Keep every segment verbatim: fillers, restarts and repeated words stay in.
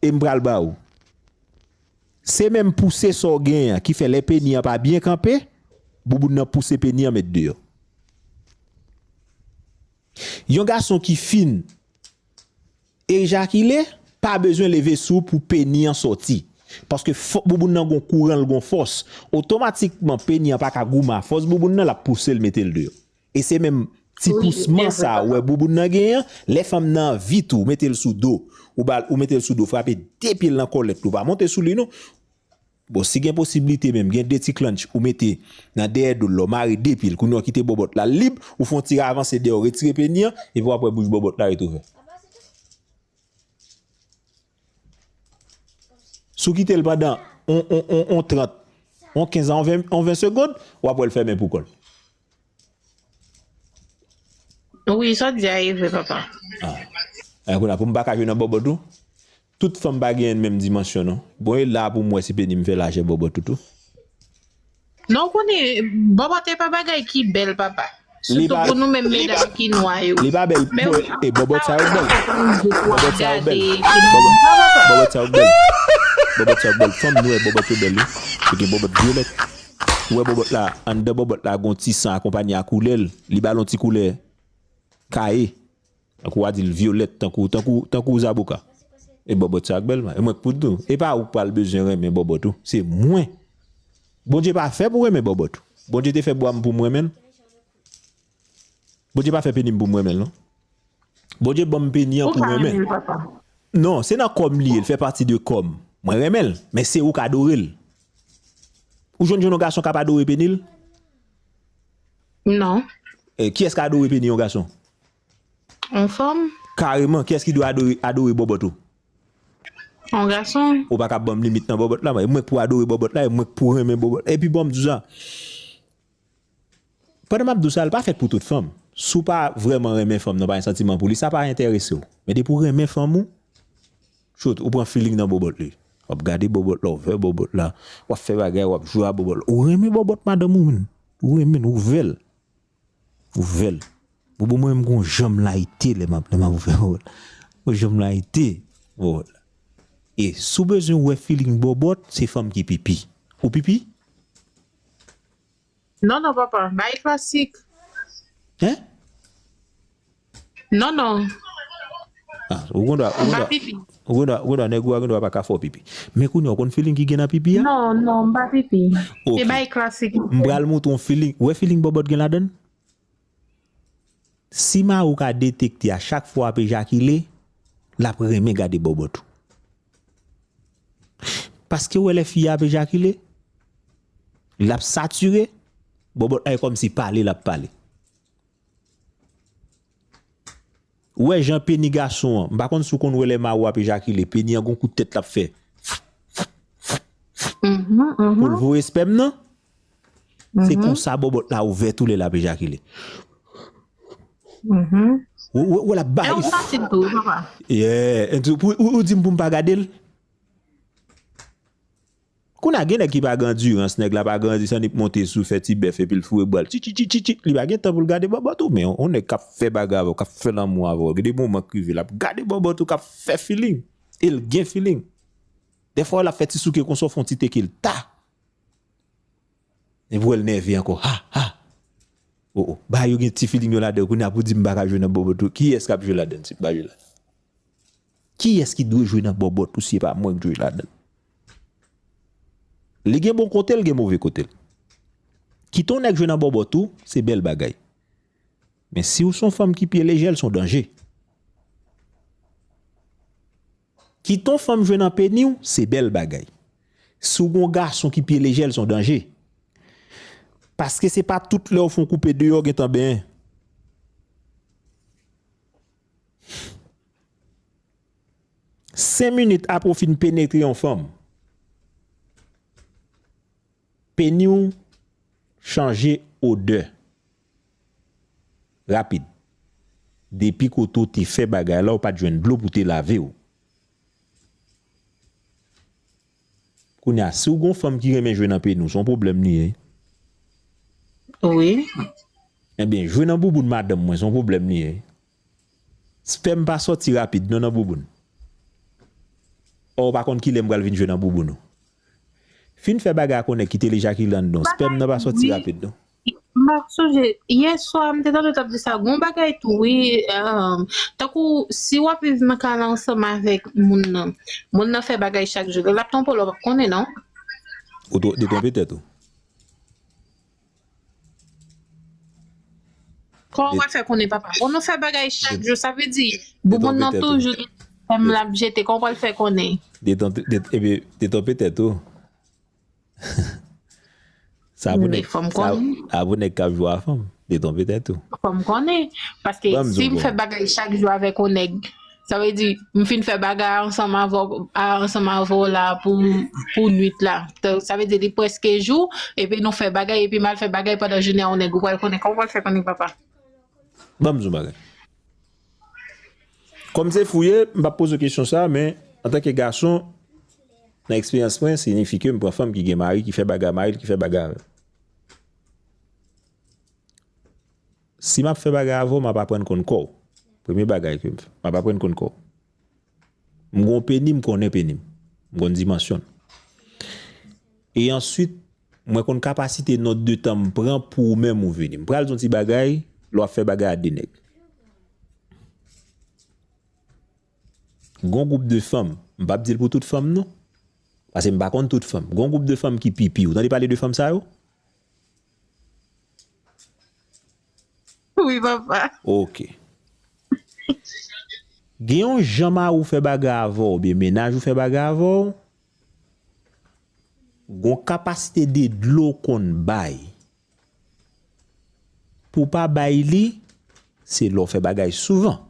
e m pral ba ou. Se menm pouse sa w genyen an ki fè lè peni an pa byen kanpe, bouboun nan pouse peni an met deyò. Yon gason ki fin ejakile pa bezwen leve sou pou peni an sòti. Paske fò, bouboun nan gon kouran, l gon fòs. Otomatikman, peni an pa ka goumen a fòs bouboun nan, l ap pouse l mete l deyò. E se menm ti pousman sa a, ou wè bouboun nan genyen an, lè fanm nan anvi tou, ou mete l sou do. Ou ba l, ou mete l sou do, frape de pye l nan kòlèt li, ou pa monte sou li non. Bon, si gen posiblite menm, gen de ti klantch ou mete nan dèyè do l la, ou mare de pye l, kounye a w kite bòbòt la lib, ou fè yon ti avanse dèyè, ou retire peni an, epi w ap wè bouch bòbòt la ret ouvè. Si w kite l pandan on, on, on, on trant, on kenz a on ven, on ven segonn, w ap wè l fèmen pou kò l. Wi, sa w di a e vre, papa. Ah. Eh, kounye a, pou m pa ka jwe nan bòbòt ou, tout fanm pa genyen menm dimansyon, non. Bon, e la pou m wè si peni m fè lajè bòbòt ou tou. Non, w konnen, bòbòt e pa bagay ki bèl, papa. Sitou pou nou menm medam ki nwa yo. Li pa bèl pou e bòbòt sa yo bèl. Bòbòt sa yo bèl. Bòbòt sa yo bèl. Bòbòt sa yo bèl. Fanm nwè, bòbòt yo bèl, wi. Yo gen bòbòt vyolèt. Ou wè bòbòt la, anndan bòbòt la, gon ti san akonpanye a koulè l. Li ba l yon ti koulè kaye. Tankou w a di l vyolèt, tankou, tankou, tankou zaboka. E bòbòt sa k bèl, man. E mwen k pou di w. E pa ou k pral bezwen renmen bòbòt ou. Se mwen. Bondye pa fè pou renmen bòbòt ou. Bondye te fè bwa m pou m renmen l. Bondye pa fè peni m pou m renmen l, non. Bondye ban m peni an pou m renmen l. Non, se nan kò m li ye, l fè pati de kò m. Mwen renmen l, men se ou k adore l. Ou jwenn jwenn yon gason k ap adore peni l? Non. Eh, kiyès k adore peni yon gason? Yon fanm. Kareman, kiyès ki dwe adore, adore bòbòt ou? Yon gason. Ou pa ka ban m limit nan bòbòt la, mwen k pou adore bòbòt la, e mwen k pou renmen bòbòt. Epi bon, m di w sa. Pandan m ap di w sa, l pa fèt pou tout fanm. Si w pa vrèman renmen fanm nan, pa gen santiman pou li, sa pa enterese w. Men depi w renmen fanm ou, shoot, ou pran feeling nan bòbòt li. W ap gade bòbòt la, w ouvè bòbòt la, w ap fè bagay, w ap jwe a bòbòt la. Ou renmen bòbòt madanm ou, menn. Ou renmen l, ou ouvè l. Ouvè l. Bon, bon, mwen menm gon jan m layite lè m ap, lè m ap ouvè bòbòt la. Gon jan m layite bòbòt la. E si w bezwen wè feeling bòbòt, se fanm ki pipi. Ou pipi? Non, non, papa. Bay klasik. Hein? Non, non. Ah, ou gendwa, ou gendwa, ou gendwa, ou gendwa, nèg ou a gendwa pa ka fè w pipi. Men kounye a, ou konn feeling ki gen nan pipi a? Non, non, m pa pipi. Se bay klasik. M pral montre w feeling. Ou wè feeling bòbòt gen ladan l? Si mari w ka detekte a chak fwa w ap ejakile, l ap renmen gade bòbòt ou. Paske w wè lè fi a ap ejakile, l ap satire, bòbòt la e kòmsi pale l ap pale. Ou wè jan peni gason an, m pa konn si w konn wè lè mari w ap ejakile, peni an gon kout tèt l ap fè. Pou l voye espèm nan. Se konsa bòbòt la ouvè tou lè l ap ejakile. Ou, ou, ou l ap bay. Yeah. Ou, ou, ou di m pou m pa gade l. Kounye a gen nèg ki pa gen andirans, nèg la pa gen andirans, annik monte sou fè ti bèf epi l foure bra l. Tchitchitchitchit, li pa gen tan pou l gade bòbòt ou, men yon nèg k ap fè bagay avè w, k ap fè lanmou avè w, gen de moman k rive l ap gade bòbòt ou, k ap fè feeling. E l gen feeling. Dèfwa l ap fè ti souke konsa, w fè yon ti teke l ta. Epi w wè l nève ankò. Ha, ha. Oh, oh. Bagay yo gen ti feeling yo ladan yo. Kounye a pou di m pa ka jwe nan bòbòt ou. Kiyès k ap jwe ladan si m pa jwe ladan? Kiyès ki dwe jwe nan bòbòt ou si e pa mwen k jwe ladan? Li gen bon kote l, gen move kote l. Kite yon nèg jwe nan bòbòt ou, se bèl bagay. Men si w se yon fanm ki pye lejè, l se yon danje. Kite yon fanm jwe nan peni w, se bèl bagay. Si w gen yon gason ki pye lejè, l se yon danje. Paske se pa tout lè w fè yon koupe deyò w gentan benyen. Senk minit apre w fin penetre yon fanm, peni w chanje odè rapid. Depi kote w te fè bagay la, w pa t jwenn dlo pou te lave w. Kounye a, si w gen yon fanm ki renmen jwe nan peni w, se yon pwoblèm li ye. Wi. Ebyen, jwe nan bouboun madanm mwen, se yon pwoblèm li ye. Spèm pa sòti rapid non nan bouboun. Ò, ou pa konn kilè m pral vin jwe nan bouboun ou. Fin fè bagay a konnen kite l ejakile anndan w. Spèm nan pa sòti rapid non. M pa sonje, yè swa, m te tande w t ap di sa. Gon bagay tou, wi. Tankou, si w ap viv nan kay la ansanm avèk moun nan, moun nan fè bagay chak jou, lè l ap twonpe w la, w p ap konnen, non? Ou detwonpe tèt ou. Kòman w pral fè konnen, papa? Bon, nou fè bagay chak jou, sa vle di, bouboun nan toujou gen spèm l ap jete, kòman w pral fè konnen? Detwonpe tèt ou. Sa pou nèg, sa pou nèg k ap jwe a fanm. Detwonpe tèt ou. Fò m konnen. Paske si m fè bagay chak jou avèk yon nèg, sa vle di, m fin fè bagay ansanm avè w, ansanm avè w la pou, pou nwit la. Sa vle di, li prèske jou, epi nou fè bagay, epi m al fè bagay pandan jounen a yon nèg. Ou pral konnen, kòman w pral fè konnen, papa? Ban m di w yon bagay. Kòm se fi w ye, m p ap poze w kesyon sa, men antanke gason, nan eksperyans mwen, siyifi ke m pran fanm ki gen mari, ki fè bagay a mari l, ki fè bagay avè l. Si m ap fè bagay avè w, m ap aprann konn kò w. Premye bagay ke m fè, m ap aprann konn kò w. M gon peni, m konnen peni m. M konn dimansyon l. E answit, mwen konn kapasite nòt de tan m pran pou ou menm ou vini. M pral di yon ti bagay, lè w ap fè bagay a de nèg. Gon gwoup de fanm, m p ap di l pou tout fanm non. Paske m pa konn tout fanm. Gon gwoup de fanm ki pipi. Ou tande pale de fanm sa yo? Wi, papa. Ok. Gen yon jan mari w fè bagay avè w, oubyen mennaj ou fè bagay avè w, gon kapasite de dlo konn bay. Pou w pa bay li, se lè w fè bagay souvan.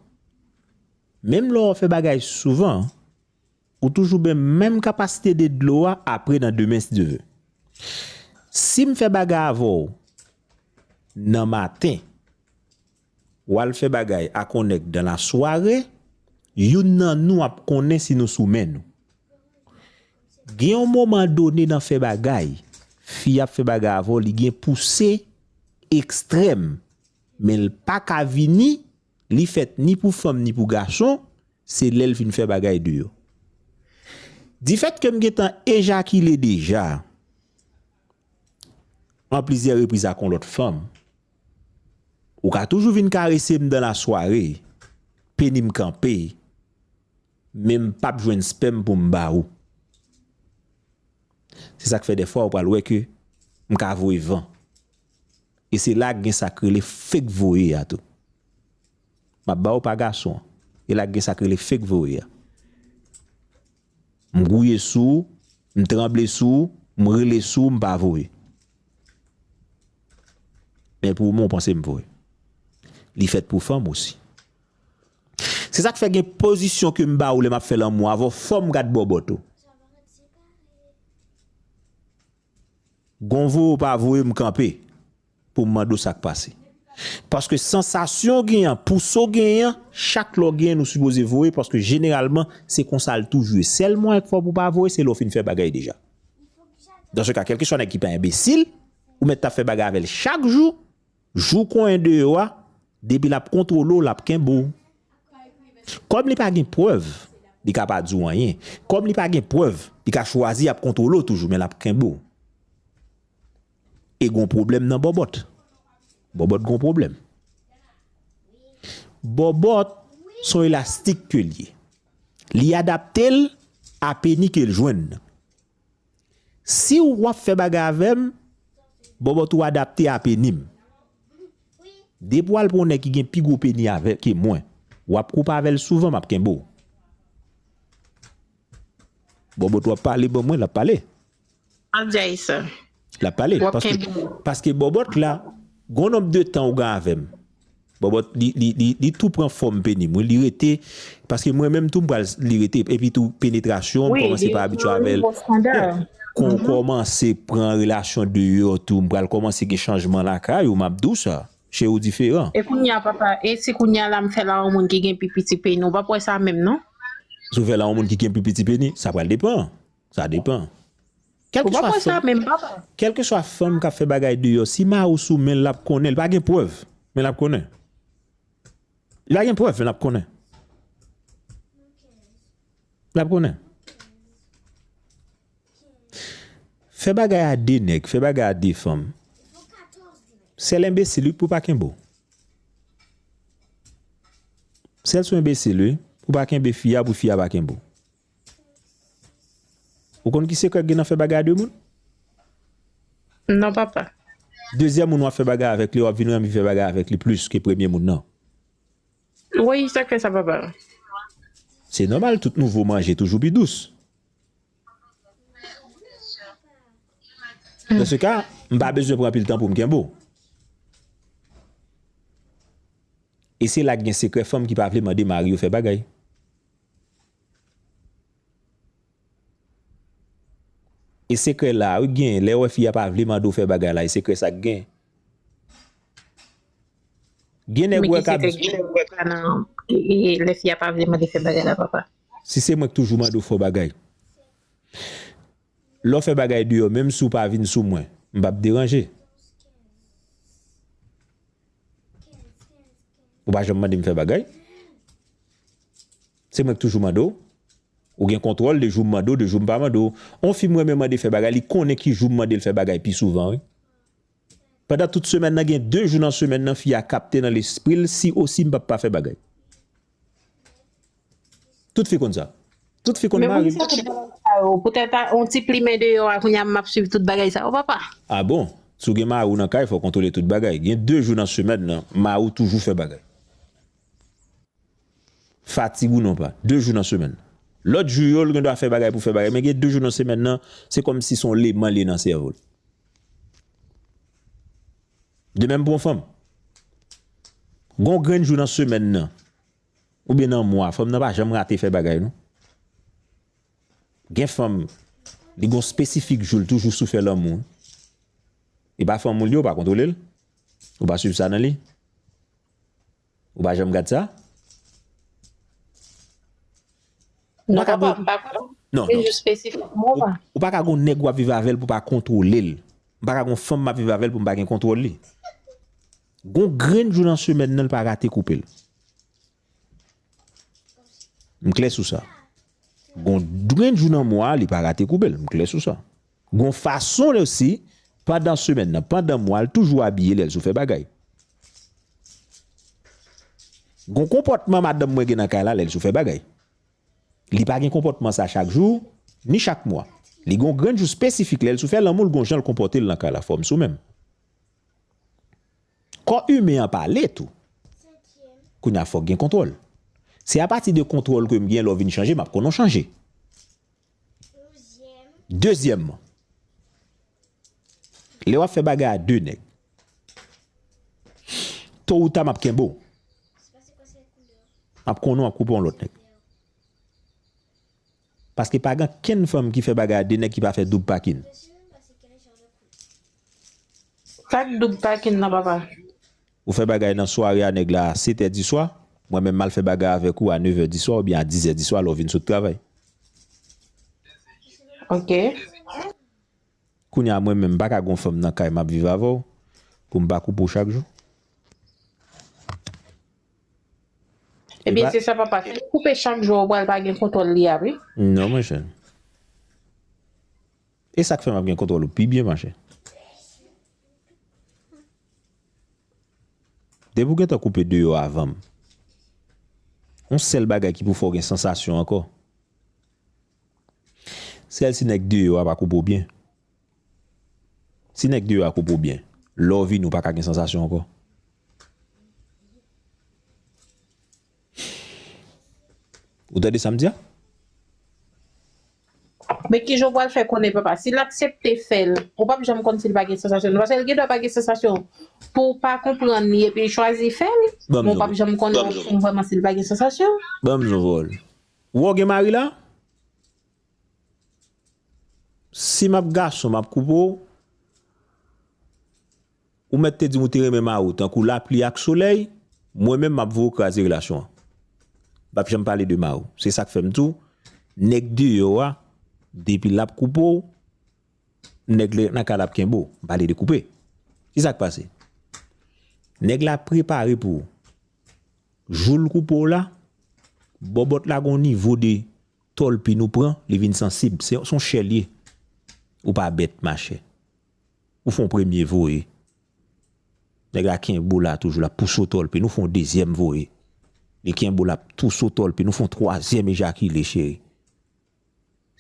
Menm lè w fè bagay souvan, ou toujou gen menm kapasite de dlo a apre nan demen, si Dye vle. Si m fè bagay avè w nan maten, w al fè bagay ak yon nèg dan lasware, youn nan nou ap konnen si nou sou men nou. Gen yon moman done nan fè bagay, fi ap fè bagay avè w, li gen pouse ekstrèm, men l pa ka vini, li fèt ni pou fanm ni pou gason, se lè l fin fè bagay deyò. Difèt ke m gentan ejakile deja, an plizyè repriz ak yon lòt fanm, ou ka toujou vin karese m dan lasware, peni m kanpe, men m p ap jwenn spèm pou m ba ou. Se sa k fè dèfwa ou pral wè ke m ka voye van. E se la k gen sa k rele fake voye a tou. M ap ba ou pa gason an. E la k gen sa k rele fake voye a. M gouye sou ou, m tranble sou ou, m rele sou ou, m pa voye. Men pou ou menm, ou panse m voye. Li fèt pou fanm osi. Se sa k fè gen pozisyon ke m ba ou lè m ap fè lanmou avè w, fò m gad bòbòt ou. Gon voye ou pa voye, m kanpe pou m mande w sa k pase. Paske sansasyon w genyen an, pouse w genyen an, chak lè w genyen, nou sipoze voye, paske jeneralman, se konsa l toujou ye. Sèl mwayen k fè w pou w pa voye, se lè w fin fè bagay deja. Dans ce cas, kèlkeswa nèg ki pa enbesil, ou mèt t ap fè bagay avè l chak jou, jou w konyen deyò a, depi l ap kontwole w, l ap kenbe w. Kòm li pa gen prèv, li ka pa di w anyen. Kòm li pa gen prèv, li ka chwazi ap kontwole w toujou, men l ap kenbe w. E gon pwoblèm nan bòbòt. Bòbòt gon pwoblèm. Bòbòt se yon elastik ke l ye. Li adapte l a peni ke l jwenn nan. Si w ap fè bagay avè m, bòbòt ou adapte a peni m. Depi w al pran yon nèg ki gen pi gwo peni avè, ke mwen, w ap koupe avè l souvan, m ap kenbe w. Bòbòt w ap pale ban mwen, l ap pale. Al di Ayisyen. L ap pale. W ap kenbe. Paske, paske bòbòt la, gon nonb de tan ou gen avè m. Bòbòt, li, li, li, li tou pran fòm peni m, wi, li rete, paske mwen menm tou m pral, li rete, epi tou penetrasyon, m kòmanse pa abitye avè l. Kon kòmanse pran relasyon deyò tou, m pral kòmanse gen chanjman lakay ou, m ap di w sa. Cheri w diferan. E kounye a, papa, e si kounye a la m fè l a yon moun ki gen pi piti peni, ou p ap wè sa menm, non? Si w fè l a yon moun ki gen pi piti peni, sa pral depann. Sa depann. Ou p ap wè sa menm, papa. Kèlkeswa fanm k ap fè bagay deyò, si mari w sou men l, l ap konnen, l pa gen prèv, men l ap konnen. Li pa gen prèv, men l ap konnen. L ap konnen. Fè bagay a de nèg, fè bagay a de fanm. Sèl enbesil wi pou pa kenbe w. Sèl sou enbesil wi, pou pa kenbe fi a, pou fi a pa kenbe w. Ou konn ki sekrè k gen nan fè bagay a de moun? Non, papa. Dezyèm moun w ap fè bagay avèk li, w ap vin renmen fè bagay avèk li plis ke premye moun nan. Wi, sa k fè sa, papa. Se nòmal, tout nouvo manje toujou pi dous. Dans ce cas, m pa bezwen pran anpil tan pou m kenbe w. E se la k gen sekrè fanm ki pa vle mande mari yo fè bagay. E sekrè la wi gen, lè w wè fi a pa vle mande w fè bagay la, e sekrè sa k gen. Gen nèg wè k ap. Lè fi a pa vle mande fè bagay la, papa. Si se mwen k toujou mande w fè w bagay. Lè w fè bagay deyò, menm si w pa vin sou mwen, m p ap deranje. Ou pa janm mande m fè bagay. Se mwen k toujou mande w. Ou gen kontwòl de jou m mande w, de jou m pa mande w. On fi m renmen mande fè bagay, li konnen ki jou m mande l fè bagay pi souvan, wi. Pandan tout semèn nan, gen de jou nan semèn nan, fi a kapte nan lespri l, si osi m p ap pa fè bagay. Tout fi konn sa. Tout fi konn mari. Poutèt yon ti plimen deyò a, kounye a m ap swiv tout bagay sa yo, papa. A bon? Si w gen mari w nan kay, fò w kontwole tout bagay. Gen de jou nan semèn nan, mari w toujou fè bagay. Fatig ou non pa. De jou nan semèn. Lòt jou yo, l gen dwa fè bagay pou fè bagay. Men gen de jou nan semèn nan, se kòmsi se yon leman li ye nan sèvo l. De menm pou yon fanm. Gon grenn jou nan semèn nan, oubyen nan mwa, fanm nan pa janm rate fè bagay, non. Gen fanm, li gon espesifik jou l toujou sou fè lanmou. E pa fanm ou l ye, ou pa kontwole l. Ou pa swiv sa nan li. Ou pa janm gad sa? Non, papa, m pa konnen. Non, non. Jou espesifikman, pa. Ou pa ka gon nèg w ap viv avè l pou w pa kontwole l. M pa ka gon fanm m ap viv avè l pou m pa gen kontwòl li. Gon grenn jou nan semèn nan, l pa rate koupe l. M klè sou sa. Gon grenn jou nan mwa a, li pa rate koupe l. M klè sou sa. Gon fason l osi, pandan semèn nan, pandan mwa, l toujou abiye lè l sou fè bagay. Gon konpòtman madanm mwen gen nan kay la lè l sou fè bagay. Li pa gen konpòtman sa chak jou, ni chak mwa. Li gon grenn jou espesifik lè l sou fè lanmou, l gon jan l konpòte l nan kay la, fò m sou menm. Kò imen an pale tou. Kounye a fòk gen kontwòl. Se apati de kontwòl ke m gen lè w vin chanje, m ap konnen w chanje. Dezyèmman, lè w ap fè bagay a de nèg, to ou ta m ap kenbe w. M ap konnen w ap koupe yon lòt nèg. Paske pa gen kenn fanm ki fè bagay a de nèg ki pa fè doub pakin. Sa k doub pakin nan, papa? Ou fè bagay nan sware a nèg la a sèt è di swa, mwen menm m al fè bagay avèk ou a nèf è di swa oubyen a diz è di swa lè w vin sot travay. Ok. Kounye a mwen menm m pa ka gon fanm nan kay m ap viv avè w pou m pa koupe w chak jou. Ebyen se sa papa, si w koupe chak jou a, ou pral pa gen kontwòl li a wi. Non monchè. E sa k fè m ap gen kontwòl ou pi byen monchè. Depi w gentan koupe deyò avan m, yon sèl bagay ki pou fè w gen sansasyon ankò, sèl si nèg deyò a pa koupe w byen. Si nèg deyò a koupe w byen, lè w vini w pa ka gen sansasyon ankò. Ou tande sa m di a? Men kijan w pral fè konnen papa? Si l aksepte fè l, ou p ap janm konn si l pa gen sansasyon non. Paske l gen dwa pa gen sansasyon pou w pa konprann li epi l chwazi fè l. Men w p ap janm konnen vrèman si l pa gen sansasyon. Ban m yon vòl. Ou wè w gen mari la? Si m ap gason, m ap koupe w, ou mèt te di m ou te renmen mari w tankou lapli ak solèy, mwen menm m ap voye w kraze relasyon an. M p ap janm pale de mari w. Se sa k fè m di w, nèg deyò a, depi l ap koupe w, nèg nan kay la ap kenbe w. M pale de koupe. Ki sa k pase? Nèg la prepare pou ou. Jou l koupe w la, bòbòt la gon nivo de tòlpi nou pran, li vin sansib. Se se yon chè l ye. Ou pa bèt, machè. Ou fè yon premye voye. Nèg la kenbe w la toujou, l ap pouse w tòlpin, ou fè yon dezyèm voye. Li kenbe w, l ap pouse w tòlpin, ou fè yon twazyèm ejakile, cheri.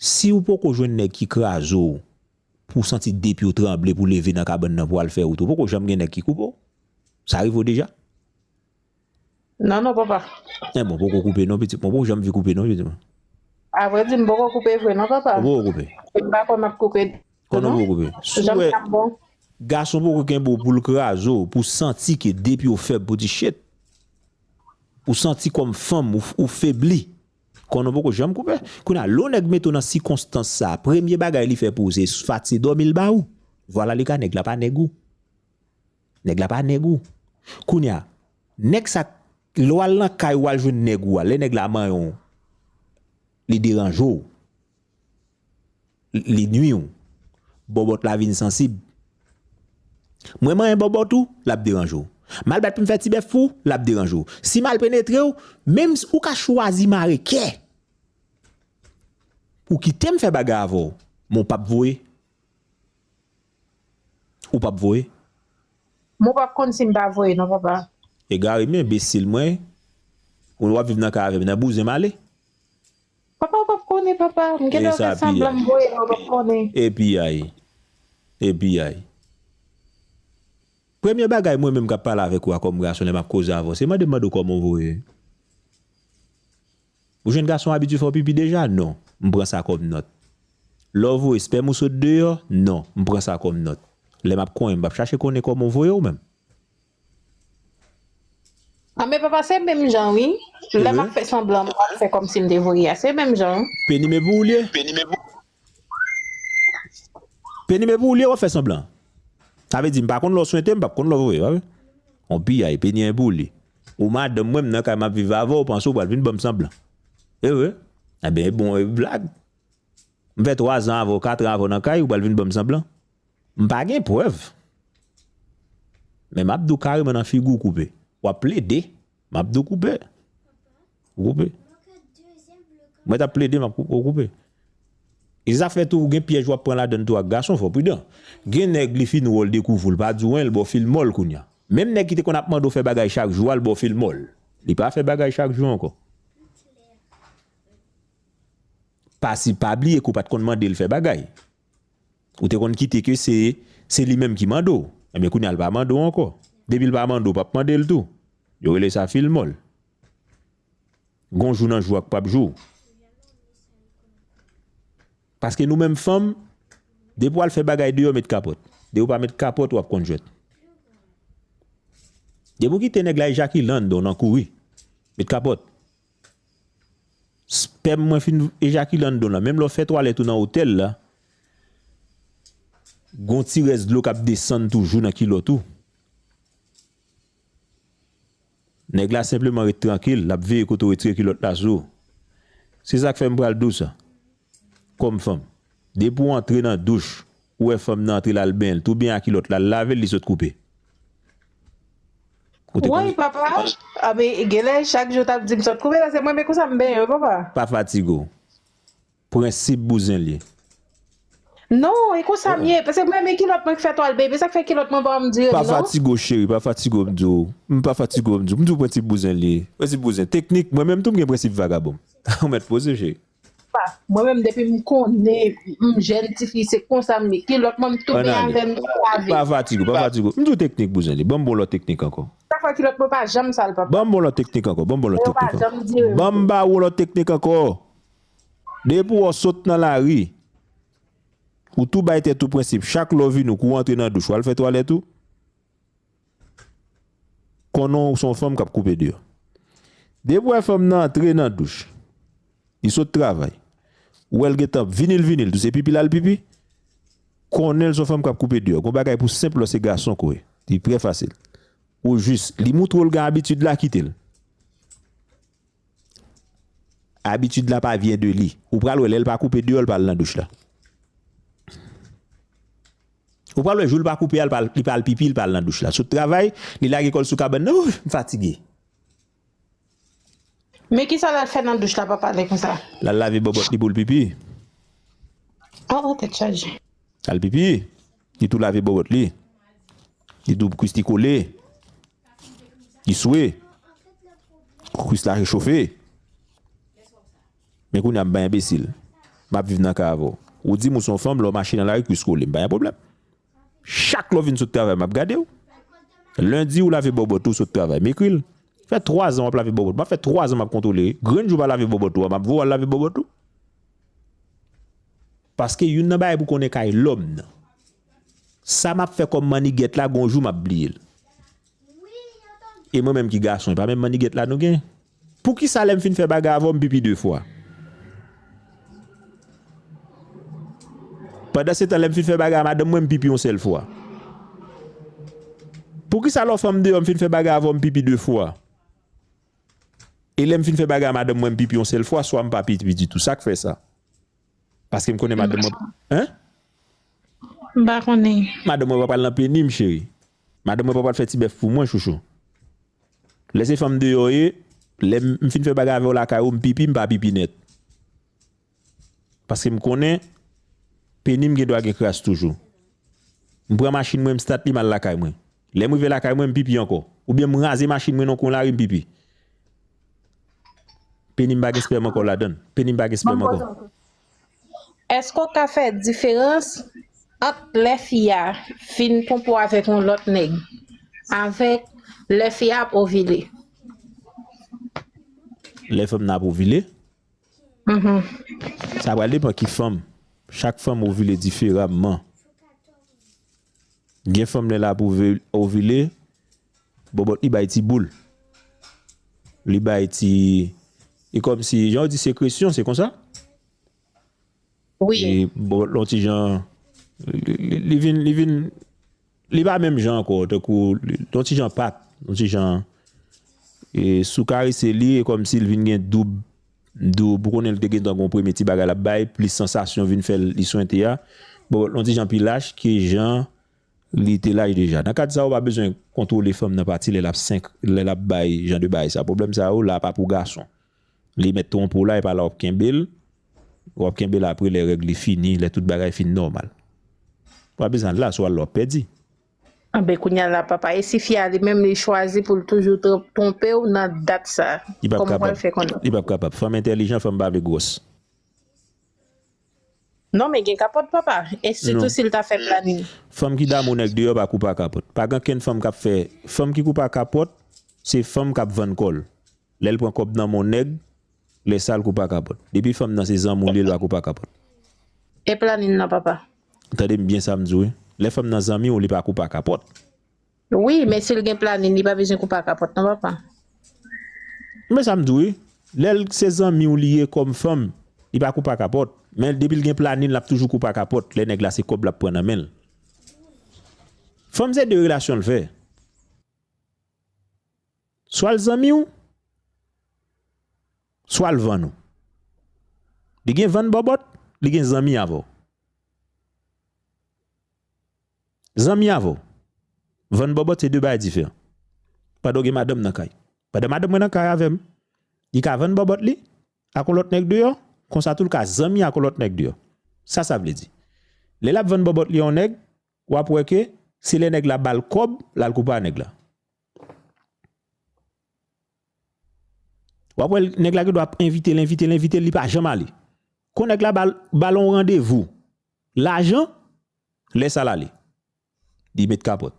Si ou poko jwenn nèg ki kraze w, pou w santi de pye w tranble pou w leve nan kabann nan pou w al fè wout ou, poko janm gen nèg ki koupe w. Sa rive w deja? Non, non, papa. E bon, poko koupe non, pitit mwen. Poko janm vin koupe non, pitit mwen. Avrèdi, m poko koupe vre non, papa. Ou poko koupe. M pa kwè m ap koupe. Konnen ou poko koupe. Si w wè gason poko kenbe w pou l kraze w, pou w santi ke de pye w fèb, pou w di shit. Ou santi kòm fanm, ou, ou febli. Konnen ou poko janm koupe. Kounye a, lè yon nèg mete w nan sikonstans sa, premye bagay li fè pou ou, se fati dòmi l ba ou. Vwala li ka, nèg la pa nèg ou. Nèg la pa nèg ou. Kounye a, nèg sa, lè w al nan kay ou al jwenn nèg ou a, lè nèg la manyen w, li deranje w. Li nwi w. Bòbòt la vin sansib. Mwen manyen bòbòt ou, l ap deranje w. M al bat pou m fè ti bèf pou ou, l ap deranje w. Si m al penetre w, menm si ou ka chwazi mare kè pou w kite m fè bagay avè w, men w p ap voye. Ou p ap voye. Mwen p ap konn si m pa voye non, papa. Egare m, enbesil mwen. Ou w ap viv nan kay avè m, nan bouzen m ale. Papa, ou p ap konnen, papa. M gentan fè sanblan m voye, ou p ap konnen. E piyay. E piyay. Premye bagay mwen menm k ap pale avèk ou a kòm gason lè m ap koze avè w, se mande m mande w kòman w voye. Ou jwenn gason abitye fè w pipi deja? Non. M pran sa kòm nòt. Lè w voye, espèm ou sot deyò? Non. M pran sa kòm nòt. Lè m ap konyen, m p ap chache konnen kòman w voye w menm. A men papa, se menm jan wi. Lè m ap fè sanblan, m ap fè kòmsi m te voye a. Se menm jan. Pe nime pou ou l ye? Pe nime pou ou l ye, w ap fè sanblan. Sa vle di, m pa konn lè w swente, m p ap konn lè w voye, pa vre? On piyay, pe nyen pou ou l ye. Ou madanm mwen, m nan kay m ap viv avè w, panse w pral vin ban m sanblan. E vre? Enben, bon, e blag. M fè twa zan avè w, kat an avè w nan kay, ou pral vin ban m sanblan. M pa gen prèv. Men m ap di w kareman nan figi w koupe. W ap plede. M ap di w koupe. Ou koupe. Mwen t ap plede, m ap koupe, ou koupe. E zafè tou, ou gen pyèj w ap pran ladann tou ak gason, fò w pridan. Gen nèg li fin wè w, l dekouvri w, l pa di w anyen, l ba w fil mòl kounye a. Menm nèg ki te konn ap mande w fè bagay chak jou a, l ba w fil mòl. Li pa fè bagay chak jou ankò. Pasi pa bliye ke w pa t konn mande l fè bagay. Ou te konn kite ke se, se li menm ki mande w. Enben, kounye a, l pa mande w ankò. Depi l pa mande w, p ap mande l tou. Yo rele sa fil mòl. Gon jou nan jou a k p ap jou. Paske nou menm fanm, depi w al fè bagay deyò, met kapòt. Depi w pa met kapòt, w ap konn jwèt. Depi w kite nèg la ejakile anndan w nan kouri, met kapòt. Spèm mwen fin ejakile anndan w la. Menm lè w fè twalèt ou nan otèl la, gon ti rès dlo k ap desann toujou nan kilòt ou. Nèg la senpleman ret trankil, l ap veye kote w retire kilòt la sou ou. Se sa k fè m pral di w sa. Kòm fanm, depi w antre nan douch, ou wè fanm nan antre l al benyen l, tou benyen ak kilòt la, l lave l, li sot koupe. Woy, papa, a men genlè chak jou w t ap di m sot koupe, paske mwen menm konsa m benyen wi, papa. Pa fatige w. Prensip bouzen l ye. Non, e konsa m ye. Paske mwen, men kilòt mwen k fè twal bebe, sa k fè kilòt mwen pa janm dire m non. Pa fatige w, cheri, pa fatige w, m di w. M pa fatige w, m di w. M di w prensip bouzen l ye. Prensip bouzen. Teknik, mwen menm tou m gen prensip vagabon. Ou mèt poze w, cheri. Mwen menm, depi m konnen m jèn tifi, se konsa m ye. Kilòt mwen, m tou benyen avè l, m tou lave. Pa fatige w, pa fatige w. M di w teknik bouzen l ye. Ban m ba w lòt teknik ankò. Sa fè kilòt mwen pa janm sal, papa. Ban m ba w lòt teknik ankò. Ban m ba w lòt teknik ankò. Ban m ba w lòt teknik ankò. Depi w sot nan lari, ou tou bay tèt ou prensip, chak lè w vini, ou kouri antre nan douch, w al fè twalèt ou, konnen w se yon fanm k ap koupe deyò. Depi w wè fanm nan antre nan douch, li sot travay, ou wè l gentan vini, l vini, l tou se pipi l al pipi, konnen l se yon fanm k ap koupe deyò. Gon bagay pou senp lè se gason ke w ye. Li trè fasil. Ou jis, li moutre w l gen abitid la, kite l. Abitid la pa vyen de li. Ou pral wè lè l pa koupe deyò, l pa al nan douch la. Ou pral wè jou l pa koupe a, li pa al pipi, li pa al nan douch la. Sot travay, li lage kò l sou kabann nan, ouf, m fatige. Men kisa l al fè nan douch la, papa, lè konsa? L al lave bòbòt li pou l pipi. Oh, tèt chaje. Al pipi, li tou lave bòbòt li. Li tou kwis li kole. Li swe. Kwis la rechofe. Men kounye a m pa enbesil. M ap viv nan kay avè w. Ou di m ou se yon fanm, lè w mache nan lari, kwis kole. M pa gen pwoblèm. Chak lè w vin sot travay, m ap gade w. Lendi, ou lave bòbòt ou, sot travay. M ekri l. Fè twa zan w ap lave bòbòt. M ap fè twa zan m ap kontwole. Grenn jou w pa lave bòbòt ou a, m ap voye w al lave bòbòt ou. Paske youn nan bagay pou konnen kay lòm nan. Sa m ap fè kòm mannigèt la, gon jou m ap bliye l. E mwen menm ki gason, e pa menm mannigèt la nou gen. Poukisa lè m fin fè bagay avè w, m pipi de fwa? Pandan se tan, lè m fin fè bagay a madanm mwen, m pipi yon sèl fwa. Poukisa lè w fanm deyò, m fin fè bagay avè w, m pipi de fwa? E lè m fin fè bagay a madanm mwen, m pipi yon sèl fwa, swa m pa pipi ditou. Sa k fè sa? Paske m konnen madanm mwen. Hein? M pa konnen. Madanm mwen pa pral nan peni m, cheri. Madanm mwen pa pral fè ti bèf pou mwen, chouchou. Lè se fanm deyò ye, lè m m fin fè bagay avè w lakay ou, m pipi, m pa pipi nèt. Paske m konnen peni m gen dwa gen kras toujou. M pran machin mwen, m stat li, m al lakay mwen. Lè m rive lakay mwen, m pipi ankò. Oubyen m raze machin mwen nan kwen lari, m pipi. Peni m pa gen spèm ankò ladan l. Peni m pa gen spèm ankò. Èske w ka fè diferans ant lè fi a fin konpo avèk yon lòt nèg avèk lè fi a ap ovile? Lè fanm nan ap ovile? Sa pral depann ki fanm. Chak fanm ovile diferaman. Gen fanm lè l ap ovile, bòbòt li bay ti boul. Li bay ti, e kòmsi, jan yo di sekresyon, se konsa? Wi. E bòbòt la yon ti jan, li, li, li vin, li vin, li pa menm jan ankò, tankou, li, yon ti jan pat, yon ti jan, e si w karese li, e kòmsi l vin gen doub, doub, ou konnen l te gentan gen yon premye ti bagay l ap bay, plis sansasyon vin fè l li swente a. Bòbòt la yon ti jan pi lach ke jan li te lach deja. Nan kad sa, ou pa bezwen kontwole fanm nan pati lè l ap senk, lè l ap bay jan de bagay sa. Pwoblèm sa yo, la pa pou gason. Li mèt twonpe w la, e pa la w ap kenbe l. W ap kenbe l apre lè règ li fini, lè tout bagay fin nòmal. W ap bezwen al la, si w al la, w ap pèdi. Anben, kounye a la, papa, e si fi a li menm li chwazi pou l toujou twonpe w nan dat sa, kòman w pral fè konnen? Li p ap kapab. Fanm entèlijan, fanm pa vle gwòs. Non, men gen kapòt, papa. E sitou si l ta fè planin. Fanm ki damou nèg deyò pa koupe a kapòt. Pa gen okenn fanm k ap fè, fanm ki koupe a kapòt, se fanm k ap vann kò l. Lè l pran kòb nan men yon nèg, lè sa l koupe a kapòt. Depi fanm nan se zanmi w li ye, l pa koupe a kapòt. E planin nan, papa? Tande m byen sa m di w wi. Lè fanm nan zanmi w, li pa koupe a kapòt. Wi, men si l gen planin, li pa bezwen koupe a kapòt non, papa. Men sa m di w wi. Lè l se zanmi w li ye kòm fanm, li pa koupe a kapòt. Men depi l gen planin, l ap toujou koupe a kapòt lè nèg la se kòb l ap pran nan men l. Fanm se de relasyon l fè. Swa l zanmi w, swa l vann ou. Li gen vann bòbòt, li gen zanmi avè w. Zanmi avè w. Vann bòbòt se de bagay diferan. Pandan w gen madanm nan kay. Pandan madanm mwen nan kay avè m, li ka vann bòbòt li ak yon lòt nèg deyò, konsa tou l ka zanmi ak yon lòt nèg deyò. Sa sa vle di? Lè l ap vann bòbòt li a yon nèg, w ap wè ke se lè nèg la ba l kòb, l al koupe a nèg la. W ap wè nèg la gen dwa ap envite l, envite l, envite l, li pa janm ale. Kon nèg la ba l, ba l yon randevou lajan, lè sa l ale. Li met kapòt.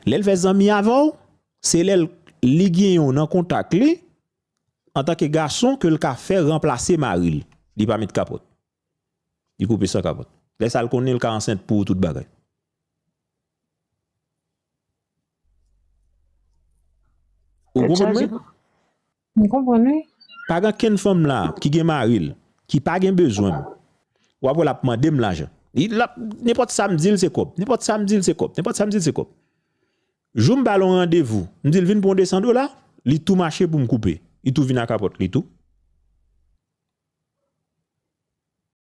Lè l fè zanmi avè w, se lè l, li gen yon nan kontak li, antanke gason, ke l ka fè ranplase mari l. Li pa met kapòt. Li koupe san kapòt. Lè sa l konnen l ka ansent pou ou tout bagay. Ou konprann mwen? M konprann wi. Pa gen kenn fanm la ki gen mari l, ki pa gen bezwen m. W ap wè l ap mande m lajan. Li l ap, nenpòt sa m di l se kòb. Nenpòt sa m di l se kòb. Nenpòt sa m di l se kòb. Jou m ba l yon randevou, m di l vin pran yon de san dola, li tou mache pou m koupe. Li tou vin ak kapòt li tou.